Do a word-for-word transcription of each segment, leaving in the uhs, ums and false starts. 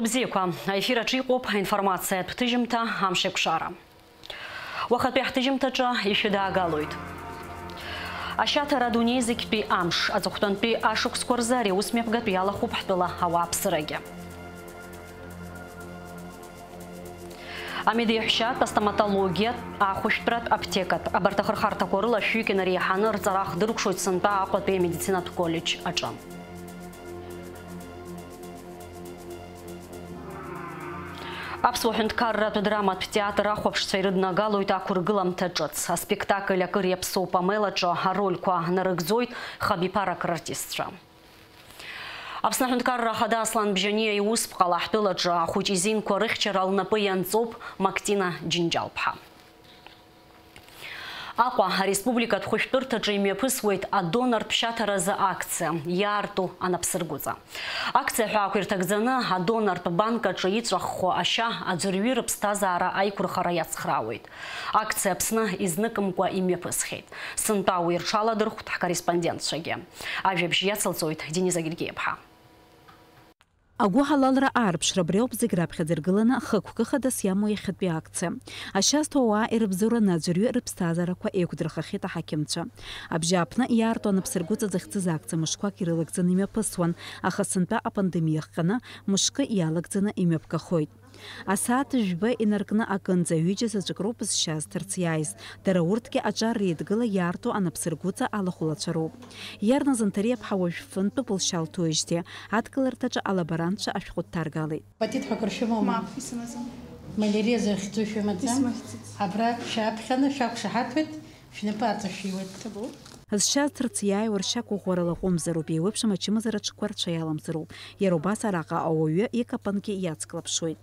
Бзиақәа, аефир аҿы иҟоуп аинформациатә ҭыжьымҭа Амшеикәшара. Уахатәи ҳҭыжьымҭаҿы ишәыдаагалоит. Ашьаҭара адунеи зегьтәи амш, аҵыхәтәантәи ашықәсқәа рзы ари аус мҩаԥгатә иалахәуп ҳтәыла ауааԥсырагьы. Амедеиҳәшьатә, астоматологиатә, ахәышәтәратә, аԥҭекатә, абарҭ ахырхарҭақәа рыла шәҩык инареиҳаны рҵара хдыркәшоит сынтәа Аҟәатәи амедицинатә коллеџь аҿы. Аԥсуа ҳәынҭқарратә драматә театр ахәаԥшцәа ирыднагалоит ақәыргыламҭа ҿыц. Аспектакль Акыр иаԥсоу Памелаҿы арольқәа нарыгӡоит хабиԥарак рартистцәа. Аԥсны аҳәынҭқарра ахада Аслан Бжьаниа иусԥҟала ҳтәылаҿы ахәыҷ изинқәа рыхьчара лнапы ианҵоуп Мактина Џьынџьал-ԥҳа. Аҟәа ареспубликатә хәышәтәырҭаҿы имҩаԥысуеит адонортә шьаҭаразы акциа, иаарту анапсыргәыҵа. Акциа ҳәаақәа ирҭагӡаны адонортә банк аҿы иҵәаххо ашьа аӡәырҩы рыԥсҭазаара аиқәырхара иацхраауеит. Акциа Аԥсны изныкымкәа имҩаԥысхьеит. Сынтәа уи рҽаладырхәт ҳкорреспондентцәагьы. Ажәабжь иацылҵоит Дениза Гергиаԥҳа. Агәыҳалалра аарԥшра абри ауп зегь раԥхьаӡа иргыланы хықәкы хадас иамоу иахьатәи акциа. Ашьа зҭоу ауаа ирыбзоураны аӡәырҩы рыԥсҭазаарақәа еиқәдырхахьеит аҳақьымцәа. Абжьааԥны иаарту анапсыргәыҵа захьӡыз акциа мышқәак ирылагӡаны имҩаԥысуан, аха сынтәа апандемиа ахҟьаны мышкы иалагӡаны имҩаԥгахоит. Асааҭ жәба инаркны акынӡа ҩыџьа заҵәык роуп зшьа зҭарц иааиз. Дара урҭгьы аҿар реидгыла иаарту анапсыргәыҵа алахәылацәа роуп. Иарна Занҭариаԥҳа уажә фынтәуп лшьа лҭоижьҭеи, адкыларҭаҿы алаборантцәа ашәҟәы дҭаргалеит. Патит ҳәа акыр шәымоума? Мап, исымаӡам. Маляриа захьӡу шәымаӡам? Исмыхьӡац. Абра шәааԥхьаны шәақәшаҳаҭуеит, шәнапы аҵашәиуеит. Ҭабуп. Зшьа зҭарц иааиуа ршьа гәыӷәӷәарала аҟәымзароуп, еиуеиԥшым ачымазара аҽқәа рцәа иаламзароуп. Иара убас араҟа ауаҩы икапангьы иацклаԥшуеит.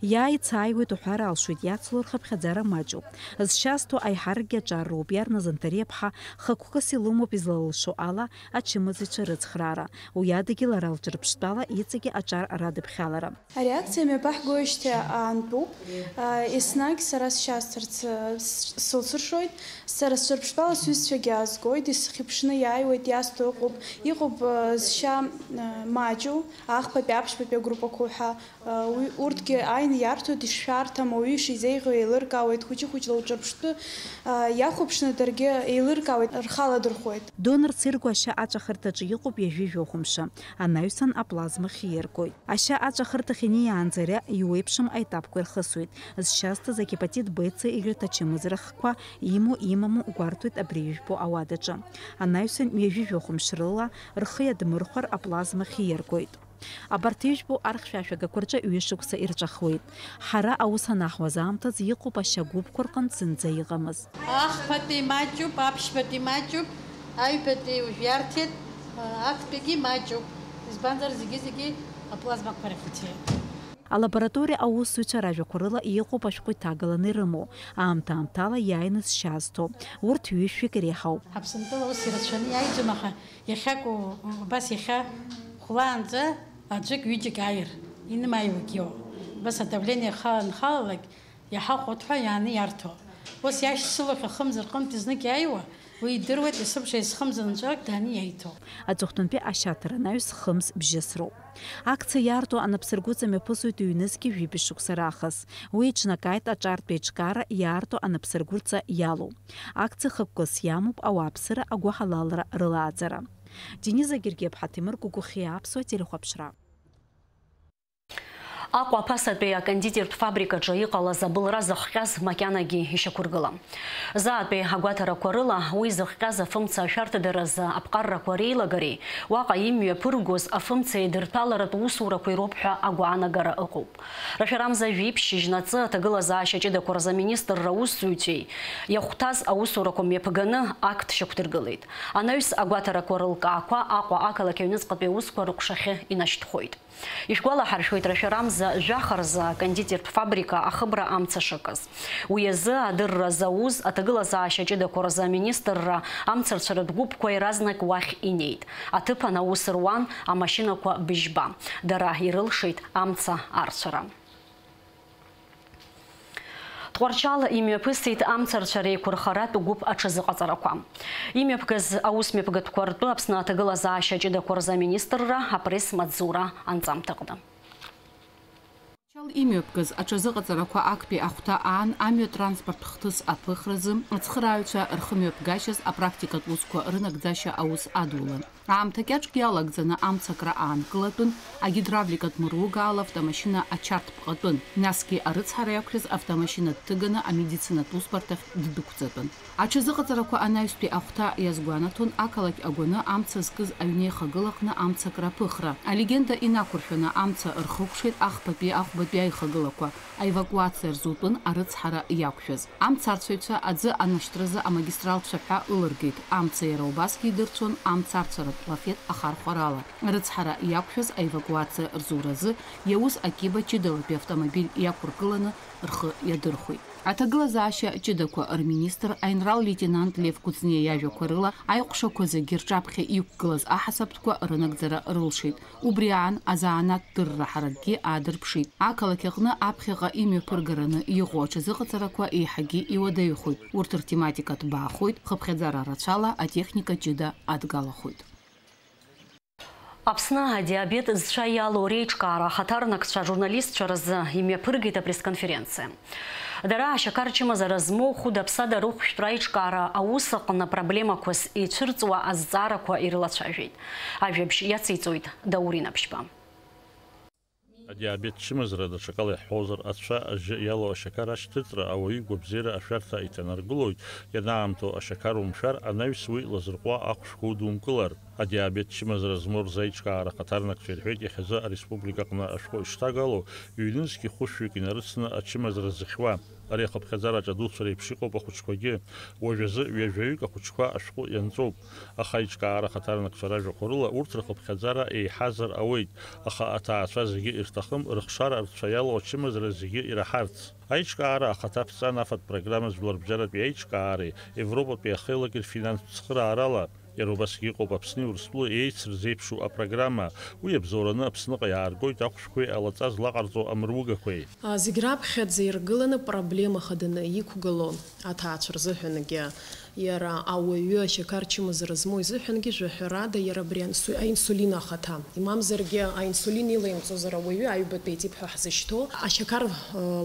Иааицааиуеит уҳәар алшоит, иацло рхыԥхьаӡара маҷуп. Зшьа зҭо аиҳаракгьы аҿар роуп, иарна Занҭариаԥҳа хықәкыс илымоуп излалылшо ала ачымазаҩцәа рыцхраара. Уи адагьы лара лҿырԥштәала иҵегьы аҿар радыԥхьалара. Ари акциа мҩаԥаҳгоижьҭеи аантәуп. Еснагь сара сшьа сҭарц, с-, сылсыршоит. Сара сҿырԥштәала сҩызцәагьы аазгоит, исхьыԥшны иааиуеит, иасҭо ыҟоуп. Иҟоуп, зшьа, маҷу, ахԥатәи аԥшьбатәи агруппақәа ҳәа. Уи, урҭгьы ааины иарҭоит, ишшәарҭам, ауаҩы ишизеиӷьу еилыркаауеит, хәыҷы-хәыҷла уҿырԥштәы, иахәаԥшны даргьы еилыркаауеит, рхы аладырхәуеит. Донорс ирго ашьа аҵәахырҭаҿы иҟоуп ҩажәи жәохә мшы, анаҩсан аплазма хьы иаргоит. Ашьа аҵәахырҭахь иниаанӡа иара иуеиԥшым аетапқәа ирхысуеит. Зшьа зҭаз агепатит Б, Ц, игрыҭ ачымазара хкқәа имоу имаму гәарҭоит абри ижәбо ауадаҿы. Анаҩсан ҩажәи жәохә мшы рыла рхы иадмырхәар аплазма хьы иаргоит. Абарҭ ижәбо архьшәашәагақәа рҿы ҩышықәса ирҵәахуеит. Ҳара аус анаҳуаз аамҭазы иҟоуп ашьа гәыԥқәа рҟынтә зынӡа иҟамыз. Ахԥатәи маҷуп, аԥшьбатәи маҷуп, аҩбатәи уажә иарҭеит, актәигьы маҷуп, избанзар зегьы-зегьы аплазмақәа рахь ицеит. Алабораториа аусзуҩцәа ражәақәа рыла иҟоуп ашәҟәы иҭагаланы ирымоу, аамҭа-аамҭала иааины зшьа зҭо. Урҭ ҩышәҩык иреиҳауп. Аԥсынтәыла ус ирацәаны иааиӡом, аха иахьакәу, убас иахьа хәлаанӡа аӡәык-ҩыџьак ааир, инымааиуагьы иоуп. Убас адавление ахала анхалалак, иаҳахәоит ҳәа иааны иарҭо. Ус иашьцылахь ахымз рҟынтә знык иааиуа, уи идыруеит, есымша изхымз нҵәак дааны иаиҭо. Аҵыхәтәантәи ашьаҭара анаҩс хымз бжьысроуп. Акциа иаарту анапсыргәыҵа мҩаԥысуеит ҩнызқьи жәибжь шықәса раахыс. Уи еиҿнакааит аҿартә еиҿкаара иаарту анапсыргәыҵа иалоу. Акциа хықәкыс иамоуп ауааԥсыра агәыҳалалра рылааӡара. Дениза Гергиаԥҳа, Ҭемыр Гәыгәхиа, Аԥсуа телехәаԥшра. Аҟәа аԥасатәи акондитертә фабрикаҿы иҟалаз абылра зыхҟьаз макьанагьы ишьақәыргылам. Заатәи агәаҭарақәа рыла, уи зыхҟьаз афымца ашәарҭадаразы аԥҟаррақәа реилагареи, уаҟа имҩаԥыргоз афымца еидырҭәаларатә усурақәеи роуп ҳәа агәаанагара ыҟоуп. Рашәарамза жәиԥшь шьыжьнаҵы аҭагылазаашьа ҷыдақәа рзы аминистрра аусзуҩцәеи иахәҭаз аусурақәа мҩаԥганы акт шьақәдыргылеит. Анаҩс агәаҭарақәа рылкаақәа Аҟәа ақалақь аҩныҵҟатәи аусқәа рыҟәшахьы инашьҭхоит. Ишәгәалаҳаршәоит, рашәарамза жәаха рзы акондитертә фабрика ахыбра амца шакыз. Уи азы адырра зауз аҭагылазаашьа ҷыдақәа рзы аминистрра амцарцәаратә гәыԥқәа иаразнак уахь инеит. Аҭыԥан аус руан амашьынақәа быжьба. Дара ирылшеит амца арцәара. Тҟәарчал имҩаԥысит амцарцәа реиқәырхаратә гәыԥ аҽазыҟаҵарақәа. Имҩаԥгаз аусмҩаԥгатәқәа ртәы Аԥсны аҭагылазаашьа ҷыдақәа рзы аминистрра апресс-маҵзура анҵамҭаҟны. Имҩаԥгаз аҽазыҟаҵарақәа актәи ахәҭа аан амҩа транспорт хҭыс аԥыхразы ацхырааҩцәа рхымҩаԥгашьаз апрактикатә усқәа рынагӡашьа аус адулан. Аамҭа кьаҿк иалагӡаны амца акра аанкылатәын, агидравликатә мыруга ала автомашьына ачарт ԥҟатәын, насгьы арыцҳара иақәшәаз автомашьына дҭыганы амедицинатә усбарҭахь ддәықәҵатәын. Аҽазыҟаҵарақәа анаҩстәи ахәҭа иазгәанаҭон ақалақь агәаны амца зкыз аҩнеихагылаҟны амца акраԥыхра. Алегенда инақәыршәаны амца рхыкәшеит ахԥатәи ахәбатәи аихагылақәа, аевакуациа рзутәын арыцҳара иақәшәаз. Амцарцәаҩцәа аӡы анашьҭразы амагистрал цәаҳәа ылыргеит. Амца иара убасгьы идырцәон амцарцәаратә лафеҭ ахархәарала. Арыцҳара иақәшәаз аевакуациа рзуразы иаус Акиба ҷыдалатәи автомобиль иақәыргыланы рхы иадырхәеит. Аҭагылазаашьа ҷыдақәа рминистр аинрал-леитенант Лев Кәыҵниа иажәақәа рыла, аиҟәшақәа зегьы рҿаԥхьа иқәгылаз аҳасабтәқәа рынагӡара рылшеит. Убри аан азанааҭ дырра ҳаракгьы аадырԥшит. Ақалақь аҟны аԥхьаҟа имҩаԥыргараны иҟоу аҽазыҟаҵарақәа еиҳагьы иуадаҩхоит. Урҭ ртематика ҭбаахоит, хыԥхьаӡара рацәала атехника ҷыда адгалахоит. Аԥсны адиабет зцәа иалоу реиҿкаара ахаҭарнакцәа ажурналистцәа рзы имҩаԥыргеит апресс-конференциа. Дара ашьақар чымазара змоу хәыда-ԥсада рыхәшәтәра аиҿкаара аус аҟны проблемақәас еицәырҵуа азҵаарақәа ирылацәажәеит. Ажәабжь иациҵоит Даур Инаԥшьба. Адиабет чымазара, даҽакала иаҳҳәозар, ацәа, ажьы иалоу ашьақар ашьҭыҵра, ауаҩы игәабзиара ашәарҭа иҭанаргылоит, ианаамҭоу ашьақар умшәар, анаҩс уи лазырҟәуа ахәшәқәа удумкылар. Адиабет чымазара змоу рзеиҿкаара ахаҭарнакцәа ирҳәеит, иахьазы ареспублика аҟны ашәҟәы ишҭагало, ҩнызқь хәышәҩык инарыцны ачымазара зыхьуа. Ари ахыԥхьаӡара аҿадуцәа реиԥш иҟоуп ахәыҷқәагьы. Уажәазы ҩажәаҩык ахәыҷқәа ашәҟәы ианҵоуп. Аха аиҿкаара ахаҭарнакцәа ражәақәа рыла урҭ рхыԥхьаӡара еиҳазар ауеит, аха аҭаацәа зегьы ирҭахым рыхшара рцәа иалоу ачымазара зегьы ираҳарц. Аиҿкаара ахаҭа ԥҵан афатә программа Жәларбжьаратәи аиҿкаареи Европатәи ахеилаки рфинанстә цхыраарала. Иара убасгьы иҟоуп Аԥсни Урыстәылеи еицырзеиԥшу апрограмма. Уи иабзоураны Аԥсныҟа иааргоит ахәшәқәеи алаҵа злаҟарҵо амыругақәеи. А, зегь раԥхьаӡа иргыланы проблема хаданы иқәгылоу аҭаацәа рзыҳәангьы, иара ауаҩы ашьақар чымазара змоу изыҳәангьы, жәаҳәарада, иара абри ансу-, аинсулин ахаҭа. Имамзаргьы аинсулин илаимҵозар ауаҩы аҩбатәи атип ҳәа ҳзышьҭоу, ашьақар, а,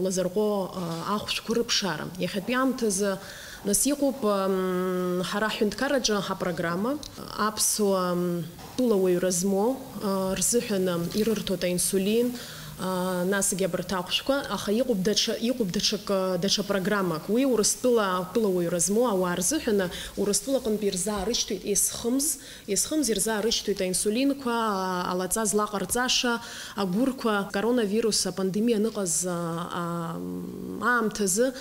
лазырҟәуа, а, ахәшәқәа рыԥшаара. Иахьатәи аамҭазы Нас иҟоуп, ам, ҳара ҳҳәынҭқарраҿы ҳапрограмма, аԥсуа, ам, тәылауаҩра змоу, а, рзыҳәан, ам, ирырҭоит аинсулин, а, насгьы абарҭ ахәшәқәа, аха иҟоуп даҽа, иҟоуп даҽак, даҽа программак. Уи Урыстәыла атәылауаҩра змоу ауаа рзыҳәан Урыстәыла аҟынтәи ирзаарышьҭуеит есхымз, есхымз ирзаарышьҭуеит аинсулинқәа, а, алаҵа злаҟарҵаша, агәырқәа, коронавирус апандемиа аныҟаз, а, а, аамҭазы.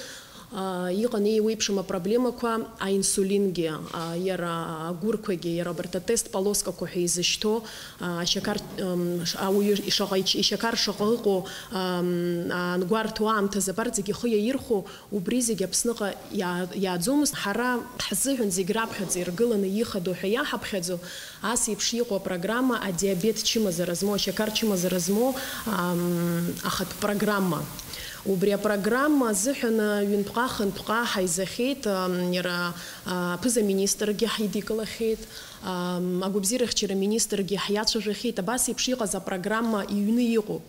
А, иҟан еиуеиԥшым апроблемақәа, аинсулингьы, а, иара агәырқәагьы, иара абарҭ атест полоскақәа ҳәа изышьҭоу, а, ашьақар, м, ш-, ауаҩы ишаҟа ич-, ишьақар шаҟа ыҟоу, ам, ангәарҭо аамҭазы абарҭ зегьы ихы иаирхәо, убри зегьы Аԥсныҟа иаа-, иааӡомызт. Ҳара ҳзыҳәан зегь раԥхьаӡа иргыланы ихадоу ҳәа иаҳаԥхьаӡо, Ас еиԥш иҟоу апрограмма адиабет чымазара змоу, ашьақар чымазара змоу, ам, ахатә программа. Убри апрограмма азыҳәан ҩынтәҟа-хынтәҟа ҳаизахьеит, ам, иара, а, аԥыза-министргьы ҳидикылахьеит, ам, агәабзиарахьчара министргьы ҳиацәажәахьеит, абас еиԥш иҟаз апрограмма иҩны иҟоуп.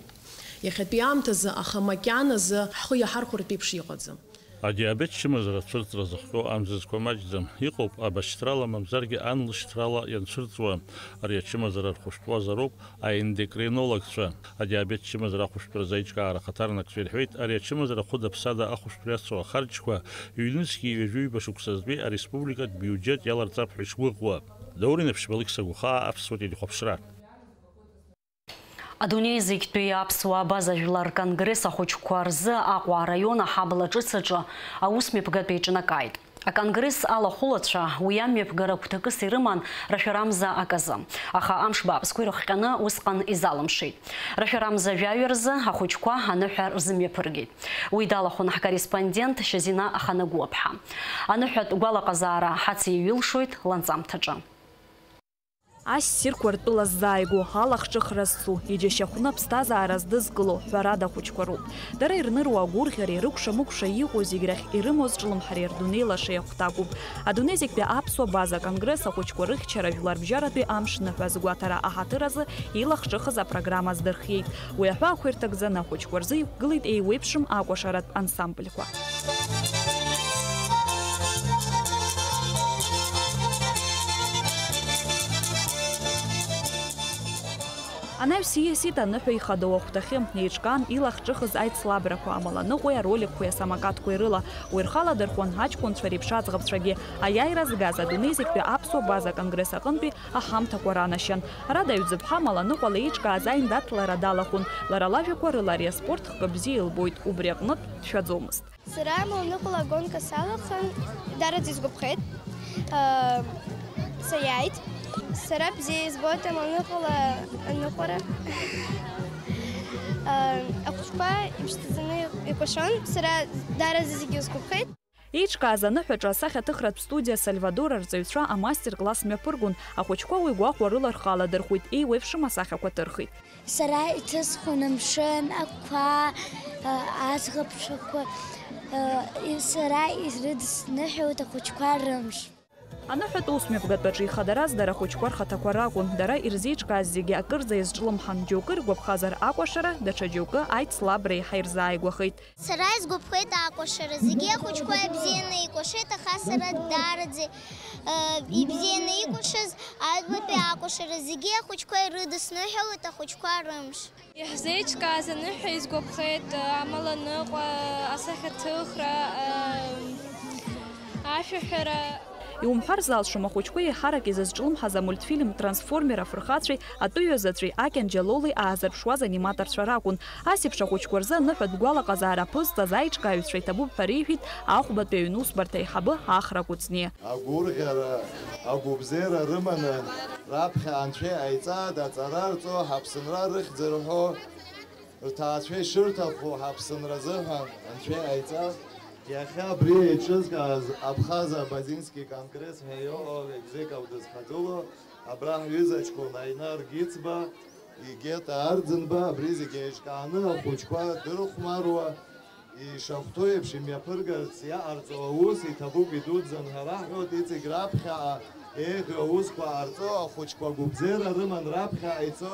Иахьатәи аамҭазы, аха макьаназы ҳхы иаҳархәартә еиԥш иҟаӡам. Адиабет чымазара ацәырҵра зыхҟьо амзызқәа маҷӡам. Иҟоуп абашьҭрала, мамзаргьы анлышьҭрала ианцәырҵуа. Ари ачымазара рхәышәтәуазароуп аендокринологцәа. Адиабет чымазара ахәышәтәра заиҿкаара ахаҭарнакцәа ирҳәеит, ари ачымазара хәыда-ԥсада ахәышәтәра иацу ахарџьқәа ҩнызқьи ҩажәи ҩба шықәсазтәи ареспубликатә биуџьет иаларҵап ҳәа ишгәыӷуа. Даур Инаԥшьба, Алықьса Гәахаа, Аԥсуа телехәаԥшра. Адунеи зегьтәи аԥсуаа абаза жәлар конгресс ахәыҷқәа рзы Аҟәа араион аҳабла ҿыц аҿы аусмҩаԥгатә еиҿнакааит. Аконгресс алахәылацәа уи амҩаԥгара гәҭакыс ирыман рашәарамза аказы, аха амш бааԥсқәа ирыхҟьаны усҟан изалымшеит. Рашәарамза жәаҩа рзы ахәыҷқәа аныҳәа рзымҩаԥыргеит. Уи далахәын ҳкорреспондент Шьазина Аханагәлаԥҳа. Аныҳәатә гәалаҟазаара ҳациҩылшоит ланҵамҭаҿы. Ассирқәа ртәыла ззааигәоу, алахҿыхра зцу, иџьашьахәны аԥсҭазаара здызкыло, ҳәарада, ахәыҷқәа роуп. Дара ирныруа агәырӷьареи рыкәша-мыкәша иҟоу зегь рахь ирымоу азҿлымҳареи рдунеи лашеи ахәҭакуп. Адунеи зегьтәи аԥсуа база конгресс ахәыҷқәа рыхьчара жәларбжьаратәи амш ныҳәа азгәаҭара аҳаҭыр азы илахҿыхыз апрограмма аздырхиеит. Уи аҳәаақәа ирҭагӡаны ахәыҷқәа рзы иқәгылеит еиуеиԥшым акәашаратә ансамбльқәа. Анаҩс ииасит аныҳәа ихадоу ахәҭахьы, еиҿкаан илахҿыхыз аицлабрақәа, амаланыҟәеи ароликқәеи асамокатқәеи рыла. Уи рхала дырхуан ҳаҷкәынцәа реиԥш аӡӷабцәагьы. Аиааира згаз адунеи зегьтәи аԥсуа база конгресс аҟынтәи аҳамҭақәа ранашьан. Ара Даҩӡыԥҳа амаланыҟәа леиҿкааз аиндаҭлара далахәын, лара лажәақәа рыла ари аспорт хкы бзиа илбоит, убри аҟнытә дшәаӡомызт. Сара амаланыҟәала агонка салахын, дараӡа исгәаԥхеит. Саиааит. Сара бзиа избоит амаланыҟәала аныҟәара. Ахәыҷқәа иԥшӡаӡаны икәашон, сара дараӡа зегьы сгәаԥхеит. Еиҿкааз аныҳәаҿа асахьаҭыхратә студиа Сальвадор арҵаҩцәа амастер-класс мҩаԥыргон, ахәыҷқәа уи гәахәарыла рхы аладырхәит, еиуеиԥшым асахьақәа ҭырхит. Сара иҭысхуан амшын, ақәа, аӡӷабцәақәа, сара ирыдысныҳәалоит ахәыҷқәа рымш. Аныҳәатә усмҩаԥгатәаҿы ихадараз дара ахәыҷқәа рхаҭақәа ракәын, дара ирзеиҿкааз зегьы акырӡа иазҿлымҳан, џьоукы иргәаԥхазар акәашара, даҽа џьоукы аицлабра еиҳа ирзааигәахеит. Сара исгәаԥхеит акәашара, зегьы ахәыҷқәа ибзианы икәашеит, аха сара дараӡа, э, ибзианы икәашаз аҩбатәи акәашара, зегьы ахәыҷқәа ирыдысныҳәалоит ахәыҷқәа рымш. Иаҳзеиҿкааз аныҳәа исгәаԥхеит, э, амаланыҟәа, асахьаҭыхра, э, ашәаҳәара. Иумҳәар залшом, ахәыҷқәа еиҳарак изызҿлымҳаз амультфильм Трансформер афырхацәеи атәыҩазаҵәи Акьан Џьалоли аазырԥшуаз аниматорцәа ракәын. Ас еиԥш ахәыҷқәа рзы аныҳәатә гәалаҟазаара аԥызҵаз аиҿкааҩцәа иҭабуп ҳәа реиҳәеит ахәбатәи аҩнусбарҭа аиҳабы Ахра Кәыҵниа. Агәырӷьара, агәыбзиара рыманы раԥхьа анцәа иҟаиҵааит, аҵара рҵо, ҳаԥсынра рыхьӡ рҳәо, рҭаацәа ишырҭаху ҳаԥсынра азыҳәан анцәа иҟаиҵа. Иахьа абри еиҿызкааз Абхаза Базински конгресс ҳәа иҟоу Егзеков дызхагылоу абра ҳҩыза ҷкәын Аинар Гиҵба, Игета Арӡынба, абри зегьы еиҿкааны ахәыҷқәа дырхәмаруа, ишахәҭоу еиԥш имҩаԥыргарц иаҟарҵо аус иҭабуп, идуӡӡан ҳәа раҳҳәоит, иҵегь раԥхьаҟа еиӷьу аусқәа ҟарҵо, ахәыҷқәа гәыбзиара рыман раԥхьаҟа ицо,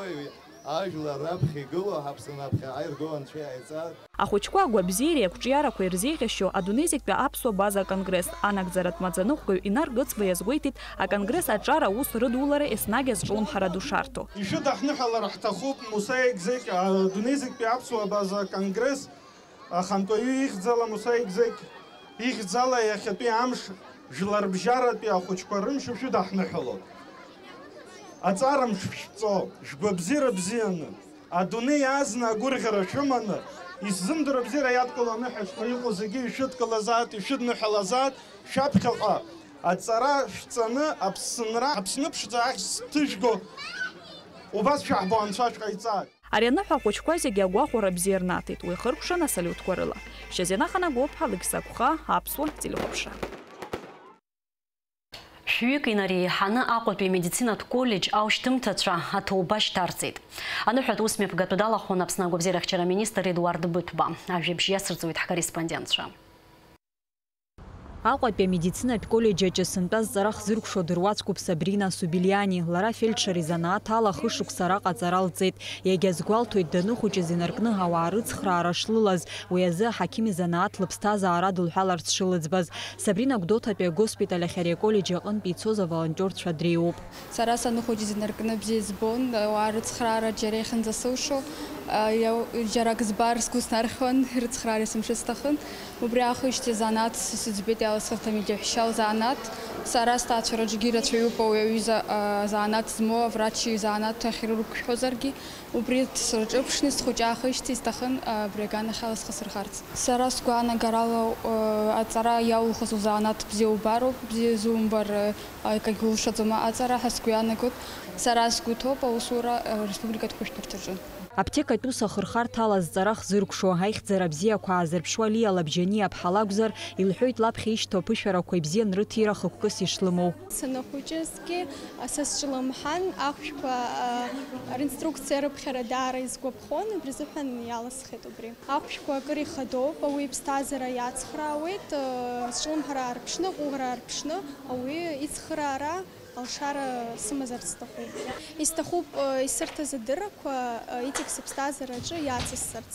ажәлар раԥхьа игылоу, ҳаԥсны аԥхьаҟа ирго анцәа иҟаиҵа. Ахәыҷқәа агәабзиареи ақәҿиарақәа ирзеиӷьасшьо адунеи зегьтәи аԥсуа база конгресс анагӡаратә маӡаныҟәгаҩ Инар Гыцба иазгәеиҭеит, аконгресс аҿар аус рыдулара еснагь азҿлымҳара ду шарҭо. Ишәыдаҳныҳәалар ҳҭахуп Муса Егзекь, адунеи зегьтәи аԥсуа база конгресс ахантәаҩы ихьӡала, Муса Егзекь ихьӡала иахьатәи амш жәларбжьаратәи ахәыҷқәа рымш ишәыдаҳныҳәалоит. Аҵара мш шәҵо, шәгәабзиара бзианы, адунеи азна агәырӷьара шәыманы, исзымдыруа бзиара иадкыланы ҳәа шәҟәы иҟоу зегьы ишәыдкылазааит, ишәыдныҳәалазааит, шәаԥхьаҟа аҵара шәҵаны Аԥсынра, Аԥсны ԥшӡа ахьӡ ҭыжәго, убас шәаҳбо Анцәа шәҟаиҵааит. Ари аныҳәа ахәыҷқәа зегьы агәахәара бзиа рнаҭеит, уи хыркәшан асалиутқәа рыла. Шьазина Ханагәыԥҳа, Алықьса Гәха, Аԥсуа телехәаԥшра. Шәҩык инареиҳаны Аҟәатәи амедицинатә коллеџь аушьҭымҭацәа аҭоуба шьҭарҵеит. Аныҳәатә усмҩаԥгатәы далахәын Аԥсны агәабзиарахьчара аминистр Едуард Быҭәба. Ажәабжь иацырҵоит ҳкорреспондентцәа. Аҟәатәи амедицинатә коллеџь аҿы сынтәа зҵара хзыркәшо дыруаӡәкуп Сабрина Субелиани. Лара афельдшер изанааҭ ала хышықәса араҟа аҵара лҵеит. Иагьазгәалҭоит, даныхәыҷыз инаркны ауаа рыцхраара шлылаз, уи азы аҳақьым изанааҭ лыԥсҭазаара дылҳәаларц шылыӡбаз. Сабрина Гәдоуҭатәи агоспиталь ахь ари аколлеџь аҟынтә ицоз аволонтиорцәа дреиуоуп. Сара саныхәыҷыз инаркны бзиа избон, ауаа рыцхраара џьара иахьынӡасылшо, иау-, џьарак збар сгәы снархьуан, ирыцхраар есымша сҭахын. Убри аахижьҭеи азанааҭ сыӡбеит, иаласхырҭам иџьашьа лзанааҭ. Сара сҭаацәа рҿгьы ирацәаҩуп ауаҩы аҩыза, а, занааҭ змоу, аврач изанааҭ ахьрықәшәҳәозаргьы, убри сырҿыԥшны схәыҷы аахижьҭеи сҭахын, а, абри аганахьала схы сырхарц. Сара сгәаанагарала, а, аҵара иалухыз узанааҭ бзиа убароуп, бзиа зумбар, а, акагь улшаӡом аҟаҵара ҳәа сгәы иаанагоит. Сара сгәы иҭоуп аусура, а, республикатә хәышәтәырҭаҿы. Аԥҭекатә ус ахырхарҭа ала зҵара хзыркәшо, аихьӡара бзиақәа аазырԥшуа Лиа Лабжьаниа-ԥҳа лакәзар, илҳәоит лаԥхьа ишьҭоу аԥышәарақәа ибзиан рыҭира хықәкыс ишлымоу. Санахәыҷызгьы, а, са сҿлымҳан, ахәшәқәа, а, ринструкциа рыԥхьара даара исгәаԥхон, убри азыҳәан иаласхеит убри. Ахәшәқәа акыр ихадоуп, ауаҩы иԥсҭазаара иацхраауеит, а, сҿлымҳара аарԥшны, аҟәыӷара аарԥшны, ауаҩы ицхыраара алшара сымазарц сҭахуп. Исҭахуп, э, исырҭаз адыррақәа, э, иҵегь сыԥсҭазаараҿы иацысҵарц.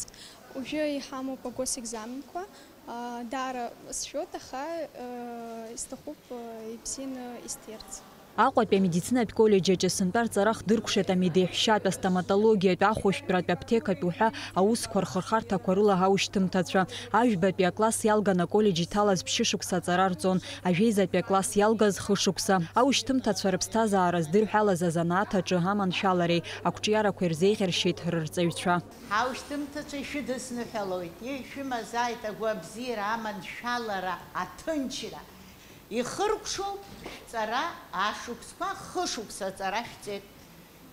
Уажәы иҳамоуп агосэкзаменқәа, а, даара сшәоит, аха, э, исҭахуп, э, ибзианы исҭирц. Аҟәатәи амедицинатә коллеџь аҿы сынтәа рҵара хдыркәшеит амедеҳәшьатә, астоматологиатә, ахәышәтәратә, аԥҭекатә уҳәа аусқәа рхырхарҭақәа рыла аушьҭымҭацәа. Аҩбатәи акласс иалган аколлеџь иҭалаз ԥшьышықәса аҵара рҵон, ажәеизатәи акласс иалгаз хышықәса. Аушьҭымҭацәа рыԥсҭазаара здырҳәалаз азанааҭ аҿы аманшәалареи ақәҿиарақәеи рзеиӷьаршьеит рырҵаҩцәа. Ҳаушьҭымҭацәа ишәыдысныҳәалоит, ишәымазааит агәабзиара, аманшәалара, аҭынчра. Ихыркәшоуп шәҵара ашықәсқәа, хышықәса аҵара шәҵеит.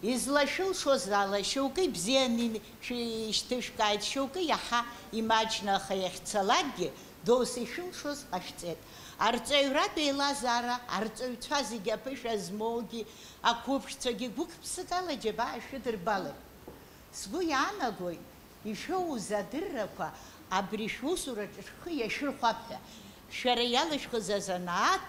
Излашәылшоз ала, шьоукы ибзианы ин-, шәи-, ишьҭышәкааит, шьоукы иаҳа имаҷны, аха иахьцалакгьы доусы ишәылшоз ҟашәҵеит. Арҵаҩратә еилазаара, арҵаҩцәа зегьы аԥышәа змоугьы, ақәыԥшцәагьы гәык-ԥсык ала џьабаа шәыдырбалеит. Сгәы иаанагоит, ишәоуз адыррақәа абри шәусураҿы шәхы иашәырхәап ҳәа. Шәара иалышәхыз азанааҭ,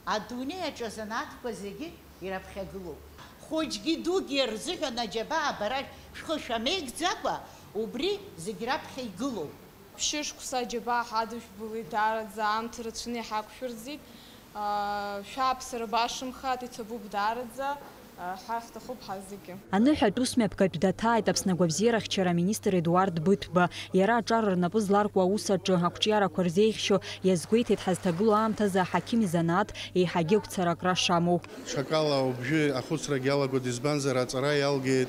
адунеи аҿы азанааҭқәа зегьы ираԥхьагылоуп. Хәыҷгьы дугьы рзыҳәан аџьабаа бара шәхы шәамеигӡакәа, убри зегь раԥхьа игылоуп. Ԥшьышықәса аџьабаа ҳадышәбылеит, даараӡа аамҭа рацәаны иҳақәшәырӡит. Шәааԥсара башамхааит, иҭабуп даараӡа, ҳәар ҳҭахуп ҳазегьы. Аныҳәатә ус мҩаԥгатә даҭааит Аԥсны агәабзиарахьчара аминистр Едуард Быҭәба. Иара аҿар рнапы зларку аус аҿы ақәҿиарақәа рзеиӷьшьо иазгәеиҭеит ҳазҭагылоу аамҭазы аҳақьым изанааҭ еиҳагьы ықәцара акра шамоу. Ҽакала убжьы ахәыцрагьы иалагоит, избанзар, аҵара иалгеит,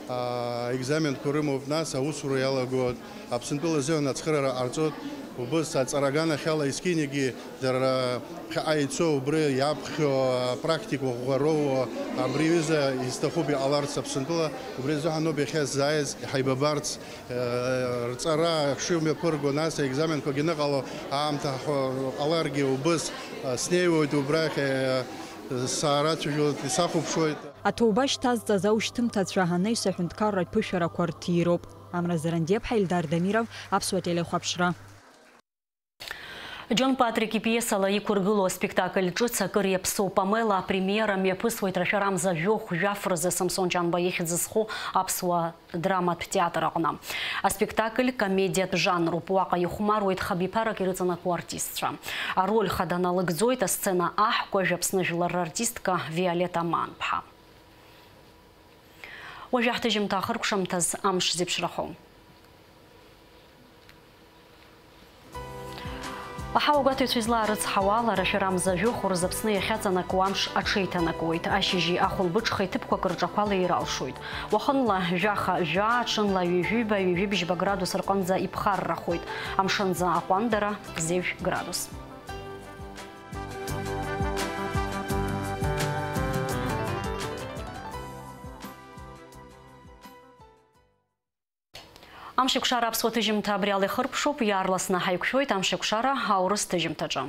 аа, екзаменқәа рымоуп, нас аусура иалагоит. Аԥсынтәыла азыҳәан ацхыраара ҟарҵоит, убыс аҵара аганахьала есқьынагьы дара ԥхьаҟа ицо, убри иаԥхьо апрактика ӷәӷәароу, абри аҩыза изҭахуп иҟаларц Аԥсынтәыла, убри азыҳәан ауп иахьа сзааиз, ҳаибабарц, э, рҵара шымҩаԥырго, нас аекзаменқәагьы аныҟало аамҭа ҳәа ҟаларгьы убыс, э, снеиуеит убрахь, э, саарацәажәоит, исахәаԥшуеит. Аҭоуба шьҭазҵаз аушьҭымҭацәа анаҩс аҳәынҭқарратә ԥышәарақәа рҭироуп. Амра Зарандиаԥҳа, Ельдар Дамиров, Аԥсуа телехәаԥшра. Џьон Патрик ипиесала иқәыргылоу аспектакль ҿыц акыр иаԥсоу Памела апремиера мҩаԥысуеит рашәарамза жәохә жәаф рзы Самсон Ҷанба ихьӡ зху аԥсуа драматә театр аҟны. Аспектакль комедиатә жанруп, уаҟа ихәмаруеит хабиԥарак ирыҵанакуа артистцәа. Ароль хада налыгӡоит асцена аҳкәажә, Аԥсны жәлар рартистка Виолетта Маанԥҳа. Уажәы ҳҭыжьымҭа ахыркәшамҭаз амш зеиԥшрахо. Аҳауагәаҭаҩцәа излаарыцҳауа ала, рашәарамза жәохә рзы Аԥсны иахьаҵанакуа амш аҽеиҭанакуеит. Ашьыжьи ахәылбыҽхеи ҭыԥқәак рҿақәала иралшоит. Уахынла жәаха жәаа, ҽынла ҩажәиба, ҩажәибжьба градус рҟынӡа иԥхаррахоит. Амшынӡы аҟәандара зеижә градус. Амшеикәшара аԥсуа ҭыжьымҭа абри ала ихыркәшоуп, иаарласны ҳаиқәшәоит Амшеикәшара аурыс ҭыжьымҭаҿы.